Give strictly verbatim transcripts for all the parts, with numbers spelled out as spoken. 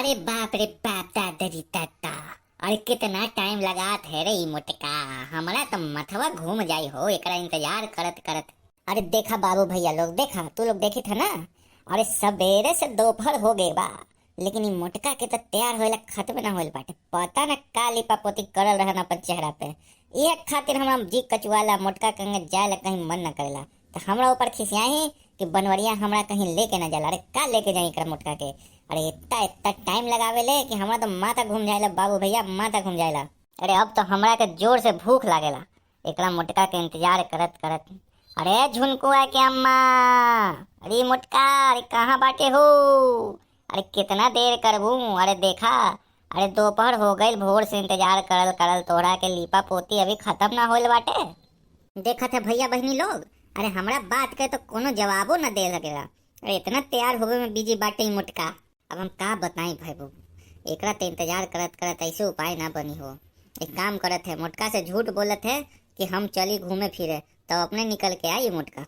अरे बाप रे बाप, दादा रे दादा, अरे कितना टाइम लगात है रे ई मोटका। हमरा तो मथवा घूम जाई हो एकरा इंतजार करत करत। अरे देखा बाबू भैया लोग, देखा तू लोग देखित है ना, अरे सबेरे से दोपहर हो गए बा, लेकिन ई मोटका के तो तैयार होएला खत्म ना होइल बाटे। पता ना का लिपा पोती करल रहन अपन चेहरा पे, ये खातिर हमरा जी कचुआला, मोटका के अंगे जाए ला कहीं मन ना करेला। तो हमरा ऊपर खिसियाई कि बनवरिया हमरा कहीं लेके ना जाला। अरे का लेके जाई एकरा मोटका के? अरे इतना इतना टाइम लगावे ले कि हमरा तो माथा घूम जाएला बाबू भैया, माथा घूम जाएला। अरे अब तो हमरा के जोर से भूख लागेला एकरा मोटका के इंतजार करत करत। अरे झुनकुआ के अम्मा, अरे मोटका, अरे कहाँ बाटे हो? अरे कितना देर करबू? अरे देखा, अरे दोपहर हो गइल, भोर से इंतजार करल करल तोहरा के, लीपा पोती अभी खत्म ना होइल बाटे। देखत है भैया बहिनी लोग, अरे हमरा बात के तो कोनो जवाबो ना दे सकेला। अरे इतना तैयार होवे में बिजी बाटे ई मोटका। अब हम का बताई भाई बाबू, एकरा तो इंतजार करत करत ऐसे उपाय ना बनी हो। एक काम करत है, मोटका से झूठ बोलत है कि हम चली घूमे फिरे, तो अपने निकल के आई मोटका।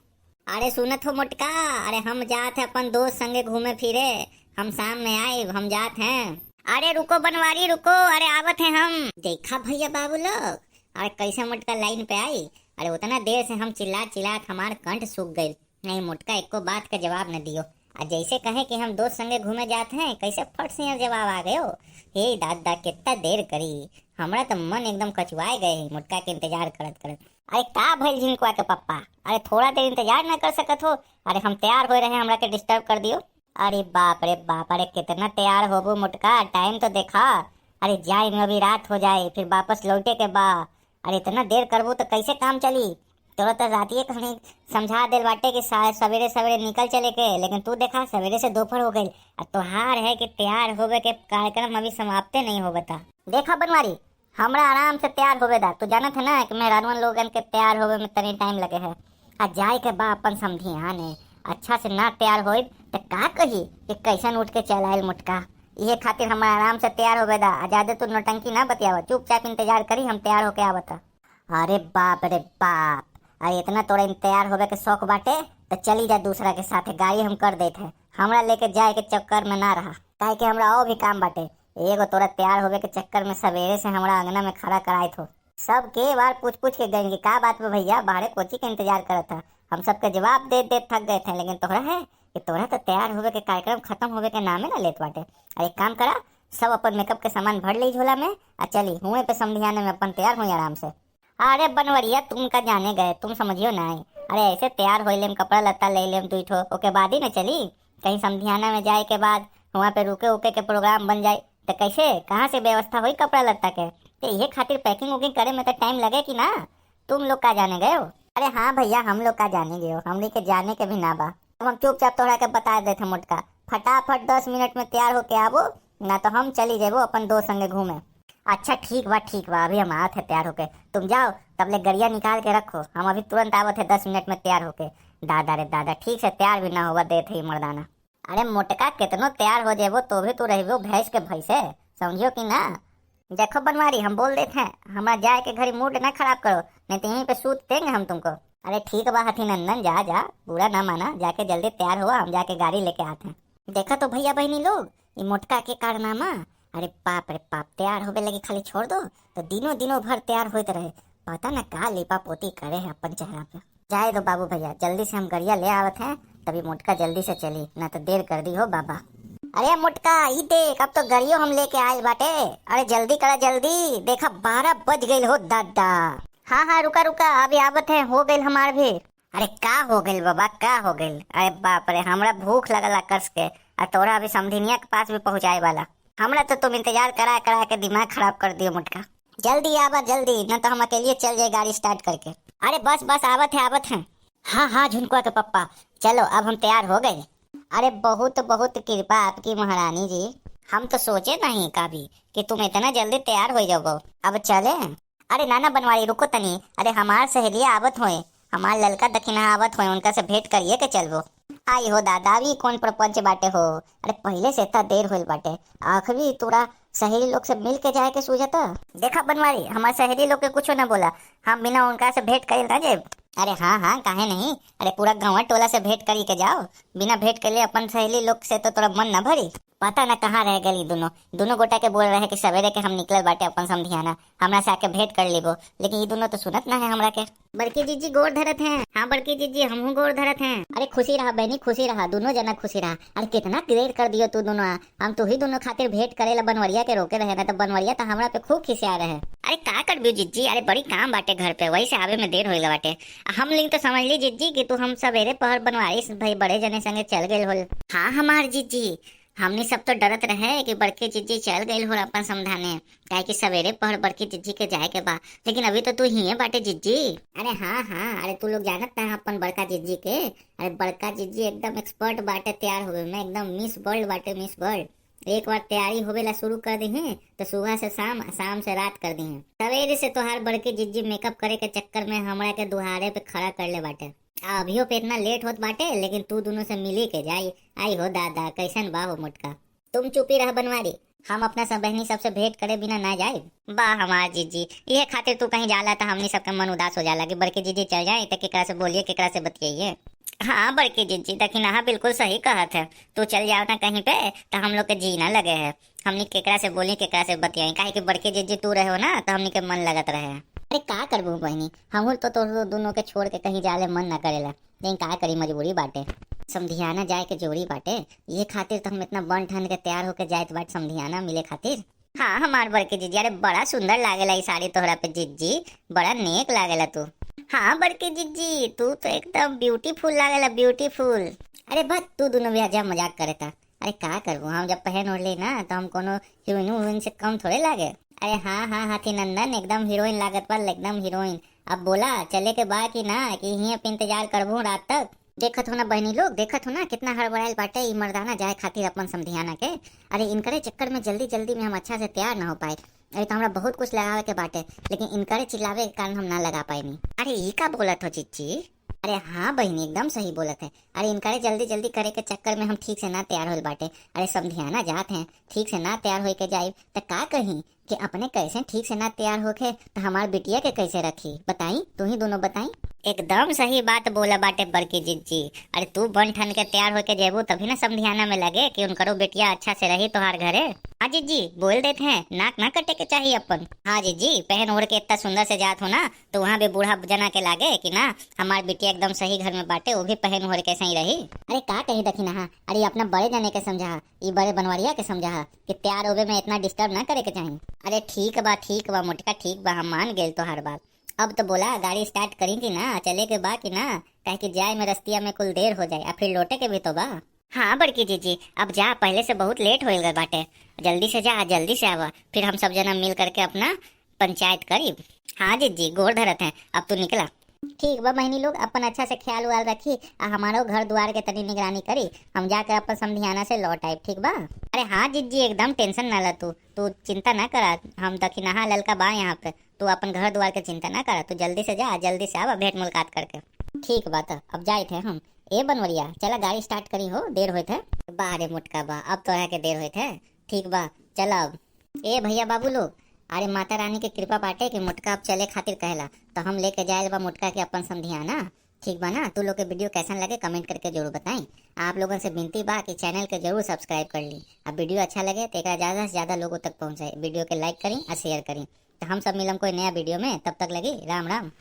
अरे सुनत हो मोटका, अरे हम जात है अपन दोस्त संगे घूमे फिरे, हम शाम में आइब, हम जात हैं। अरे रुको बनवारी रुको, अरे आवत हैं हम। देखा भैया बाबू लोग, अरे कैसे मोटका लाइन पे आई। अरे उतना देर से हम चिल्लात चिल्लात हमार कंठ सूख गइल। नहीं मोटका एको बात का जवाब न दियो। आ जैसे कहे कि हम दोस्त संगे घूमे जात हैं, कैसे फट से यहाँ जवाब आ गयो। हे दादा कितना देर करी, हमरा तो मन एकदम कचुआए गए है मोटका के इंतजार करत करत। अरे का भइल झिनकुआ के पप्पा? अरे थोड़ा देर इंतजार ना कर सकत हो? अरे हम तैयार होए रहे, हमरा के डिस्टर्ब कर दियो। अरे बाप रे बाप, अरे कितना तैयार होबू मोटका, टाइम तो देखा। अरे जाए में अभी रात हो जाए, फिर वापस लौटे के बा। अरे इतना देर करबू तो कैसे काम चली? तोरा तो रातिए कहनी समझा देल बाटे कि सा-, सवेरे सवेरे निकल चले के, लेकिन तू देखा सवेरे से दोपहर हो गइल। आ तोहार है कि तैयार होवे के कार्यक्रम अभी समाप्ते नहीं हो बता। देखा बनवारी, हमरा आराम से तैयार होवे दा। तू जानत है ना कि मेहरारुअन लोगन के तैयार होवे में तनी टाइम लगे है। आ जाए के बा अपन समधियाने, अच्छा से ना तैयार होइब त का कही कि कैसन उठ के चल आयल मोटका। इहे खातिर हमरा आराम से तैयार होवे दा। आ जादे तू नौटंकी ना बतियावा, चुपचाप इंतजार करी, हम तैयार होके आवता। अरे बाप रे बाप, अरे इतना तोरा तैयार होवे के शौक बाटे त चली जा दूसरा के साथे, गाड़ी हम कर देत है। हमरा लेके जाए के चक्कर में ना रहा, काहे कि हमरा और भी काम बाटे। एगो तोरा तैयार होवे के चक्कर में सवेरे से हमरा अंगना में खड़ा कराइत हो। सब के बार पूछ पूछ के गइन कि का बात बा भैया, बाहरे कोची के इंतजार करत है। हम सबके जवाब देत देत थक गए थे, लेकिन तोहरा है कि तोहरा तो तैयार होवे के कार्यक्रम खत्म होवे के नामे ना लेत बाटे। अरे एक काम करा, सब अपन मेकअप के सामान भर ली झोला में, आ चली हुए पे समधियाने में अपन तैयार हुई आराम से। अरे बनवरिया, तुम का जाने गए, तुम समझियो नाई। अरे ऐसे तैयार होई लेम, कपड़ा लत्ता ले लेम दुई ठो, ओके बाद ही न चली। कहीं समधियाना में जाए के बाद वहाँ पे रुके उके के प्रोग्राम बन जाए, तो कैसे, कहाँ से व्यवस्था होई कपड़ा लत्ता के? तो ये खातिर पैकिंग उकिंग करे में तो टाइम लगे कि ना? तुम लोग का जाने गए हो? अरे हाँ भैया, हम लोग का जाने गए हो, हमनी के जाने के भी ना बा। अब हम चुपचाप तोहरा के बता देत है मोटका, फटाफट दस मिनट में तैयार होके आबो, ना तो हम चली जेबो अपन दोस्त संगे घूमे। अच्छा ठीक बा, ठीक बा, अभी हम आवत है तैयार होके। तुम जाओ, तब ले गड़िया निकाल के रखो, हम अभी तुरंत आवत है दस मिनट में तैयार होके। दादा रे दादा, ठीक से तैयार भी ना होवा देत है ई मर्दाना। अरे मोटका, केतनो तैयार हो जेबो तो भी तू रहबो भैंस के भैंसे, समझियो कि ना? देखो बनवारी, हम बोल देत हैं, हमारा जाए के घड़ी मूड ना खराब करो, नहीं तो यहीं पे सूत देंगे हम तुमको। अरे ठीक बा हथी नंदन, जा जा, बुरा ना माना, जाके जल्दी तैयार हुआ, हम जाके गाड़ी लेके आते हैं। देखा तो भैया बहनी लोग, ई मोटका के कारनामा। अरे बाप रे बाप, तैयार होवे लगी खाली छोड़ दो, तो दिनों दिनों भर तैयार होत रहे। पता ना का लीपा पोती करे है अपन चेहरा पे। जाए दो बाबू भैया, जल्दी से हम गड़िया ले आवत हैं, तभी मोटका जल्दी से चली, ना तो देर कर दी हो बाबा। अरे मोटका, ई देख, अब तो गड़ियो हम लेके आइल बाटे। अरे जल्दी करा जल्दी, देखा बारह बज गइल हो दादा। हाँ हाँ, रुका रुका, अभी आवत है, हो गइल हमार भी। अरे का हो गइल बाबा, का हो गइल? अरे बाप रे, हमरा भूख लगल अकस के, आ तोरा अभी समधिनिया के पास भी पहुँचाए वाला। हमरा तो तुम इंतजार करा करा के दिमाग खराब कर दियो मोटका। जल्दी आवा जल्दी, न तो हम अकेलिए चल जाए गाड़ी स्टार्ट करके। अरे बस बस, आवत है आवत है। हाँ हाँ झुनकुआ के पप्पा, चलो अब हम तैयार हो गए। अरे बहुत बहुत कृपा आपकी महारानी जी, हम तो सोचे नहीं कभी कि तुम इतना जल्दी तैयार हो जाओ। अब चले? अरे नाना बनवारी, रुको तनी, अरे हमार सहेलिया आवत होए, हमार ललका दखिना आवत होए, उनका से भेंट करिए के चलबो। आई हो दादा, अभी कौन प्रपंच बाटे हो? अरे पहिले से इतना देर होइल बाटे, आखिरी तोरा सहेली लोग से मिल के जाए के सूझता। देखा बनवारी, हमार सहेली लोग के कुछो ना बोला, हम बिना उनका से भेंट कइल ना जाए। अरे हाँ हाँ, काहे नहीं? अरे पूरा गाँव टोला से भेंट करी के जाओ। बिना भेंट कइले अपन सहेली लोग से तो तोरा मन ना भरी। पता ना कहाँ रह गइल ई दुनो। दुनो गोटा के बोल रहे कि सवेरे के हम निकलल बाटे अपन समधियाना, हमरा से आके भेंट कर लेबो, लेकिन ई दुनो तो सुनत ना है हमरा के। बड़की जीजी गोड़ धरत हैं। हाँ बड़की जीजी, हमहू गोड़ धरत हैं। अरे खुशी रहा बहनी, खुशी रहा, दुनो जना खुशी रहा। अरे कितना देर कर दियो तू दुनो, हम तू ही दुनो खातिर भेंट करे ला बनवरिया के रोके रहे ना, तो बनवरिया तो हमरा पे खूब खिसिया रहे। अरे का करबू जीजी, अरे बड़ी काम बाटे घर पे, वही से आवे में देर होइल बाटे। आ हम लिंग तो समझ ली जीजी कि तू हम सवेरे पहर बनवारी से भाई बड़े जने संगे चल गइल होल। हाँ हमार जीजी, हमनी सब तो डरत रहे कि बड़के जीजी चल गइल होल अपन समधाने, काहे कि सवेरे पहर बड़के जीजी के जाए के बा, लेकिन अभी तो तू हिये बाटे जीजी। अरे हाँ हाँ, अरे तू लोग जानत ना अपन बड़का जीजी के। अरे बड़का जीजी एकदम एक्सपर्ट बाटे तैयार होवे में, एकदम मिस वर्ल्ड बाटे, मिस वर्ल्ड। एक बार तैयारी होवे ला शुरू कर दिहे तो सुबह से शाम, शाम से रात कर दिहे। सवेरे से तोहार बड़की जीजी मेकअप करे के चक्कर में हमरा के दुहारे पे खड़ा कर ले बाटे। आ अभियो पे इतना लेट होत बाटे, लेकिन तू दुनो से मिली के जाई। आई हो दादा, कैसन बा हो मोटका। तुम चुपी रह बनवारी, हम अपना सब बहनी सबसे भेंट करे बिना ना जाए। बा हमार जीजी, इहे खातिर तू कहीं जाला त हमनी सबके मन उदास हो जाला कि बड़की जीजी चल जाए त केकरा से बोलिए, केकरा से बतियाइए। हाँ बड़की जीजी, दखिनहा बिल्कुल सही कहत है, तू चल जाओ ना कहीं पे त हम लोग के जी ना लगे है। हमनी केकरा से बोली, केकरा से बतियाई, काहे कि बड़की जीजी तू रहे हो ना तो हमनी के मन लगत रहे। अरे का करबू बहनी, हमहू तो तोर दुनो के छोड़ के कहीं जाले मन ना करेला, लेकिन का करी, मजबूरी बाटे। समधियाना जाए के जोड़ी बाटे, ये खातिर तो हम इतना बन ठन के तैयार होके जाइत बाट समधियाना मिले खातिर। हाँ हमार बड़की जीजी, अरे बड़ा सुंदर लागेला ई साड़ी तोहरा पे जीजी, बड़ा नेक लागेला तू। हाँ बड़की जीजी, तू तो एकदम ब्यूटीफुल लागेला, ब्यूटीफुल। अरे बस तू दुनो भी अजब मजाक करे था। अरे का करबो, हम जब पहन ओढ़ ले ना तो हम कोनो हीरोइन वीरोइन से कम थोड़े लागे। अरे हाँ हाँ हाथी नंदन, एकदम हीरोइन लागत बा, एकदम हीरोइन। अब बोला चले के बा कि ना, कि हिये पे इंतजार करबू रात तक? देखत हो ना बहनी लोग, देखत हो ना कितना हड़बड़ाइल बाटे ई मर्दाना जाए खातिर अपन समधियाना के। अरे इनकरे चक्कर में जल्दी जल्दी में हम अच्छा से तैयार ना हो पाए। अरे तो हमरा बहुत कुछ लगावे के बाटे, लेकिन इनकरे चिल्लावे के कारण हम ना लगा पाएनी। अरे ई का बोलत हो जीजी? अरे हाँ बहनी, एकदम सही बोलत है। अरे इनकरे जल्दी जल्दी करे के चक्कर में हम ठीक से ना तैयार होल बाटे। अरे समधियाना जात हैं, ठीक से ना तैयार होई के जाइब त का कही कि अपने कैसे ठीक से ना तैयार होखे त हमार बिटिया के कैसे रखी? बताई, तू ही दुनो बताई। एकदम सही बात बोला बाटे बड़की जीजी। अरे तू बन ठन के तैयार होके जेबू तभी ना समधियाना में लगे कि उनकरो बिटिया अच्छा से रही तोहार घरे। हाँ जीजी, बोल देत हैं, नाक ना कटे के चाही अपन। हाँ जीजी, पहन ओढ़ के इतना सुंदर से जात हो ना, तो वहाँ भी बूढ़ा जना के लागे कि ना, हमार बिटिया एकदम सही घर में बाटे, वो भी पहन ओढ़ के सही रही। अरे का कही दखिनहा, अरे अपना बड़े जने के समझा, ई बड़े बनवरिया के समझा कि तैयार होवे में इतना डिस्टर्ब ना करे के चाही। अरे ठीक बा, ठीक बा मोटका, ठीक बा, हम मान गेल तोहार बात। अब तो बोला गाड़ी स्टार्ट करी कि ना, चले के बा कि ना, काहे कि जाए में रस्तिया में कुल देर हो जाए, आ फिर लौटे के भी तो बा। हाँ बड़की जीजी, अब जा, पहले से बहुत लेट होइल गए बाटे, जल्दी से जा, जल्दी से आवा, फिर हम सब जना मिल करके अपना पंचायत करीब। हाँ जीजी, गोड़ धरत हैं, अब तू निकला। ठीक बा बहनी लोग, अपन अच्छा से ख्याल उयाल रखी, आ हमारो घर दुआर के तनी निगरानी करी, हम जाकर अपन समधियाना से लौट आइब, ठीक बा? अरे हाँ जीजी, एकदम टेंशन ना ला तू, तू चिंता ना करा, हम दखिनहा ललका बा यहाँ पे, तू अपन घर दुआर के चिंता ना करा, तू जल्दी से जा, जल्दी से आवा भेंट मुलाकात करके। ठीक बा, त अब जाइत है हम। ए बनवरिया, चला गाड़ी स्टार्ट करी हो, देर होइत है। बा रे मोटका बा, अब तोहरा के देर होइत है। ठीक बा, चला अब। ए भैया बाबू लोग, अरे माता रानी के कृपा बाटे कि मोटका अब चले खातिर कहला, तो हम लेके जायल बा मोटका के अपन समधियाना। ठीक बा ना, तू लोग के वीडियो कैसन लगे कमेंट करके जरूर बताई। आप लोगन से विनती बा कि चैनल के जरूर सब्सक्राइब कर ली। अब वीडियो अच्छा लगे तो एकरा ज्यादा से ज्यादा लोगों तक पहुँचाई। वीडियो के लाइक करी और शेयर करी। तो हम सब मिलम कोई नया वीडियो में, तब तक लगी राम राम।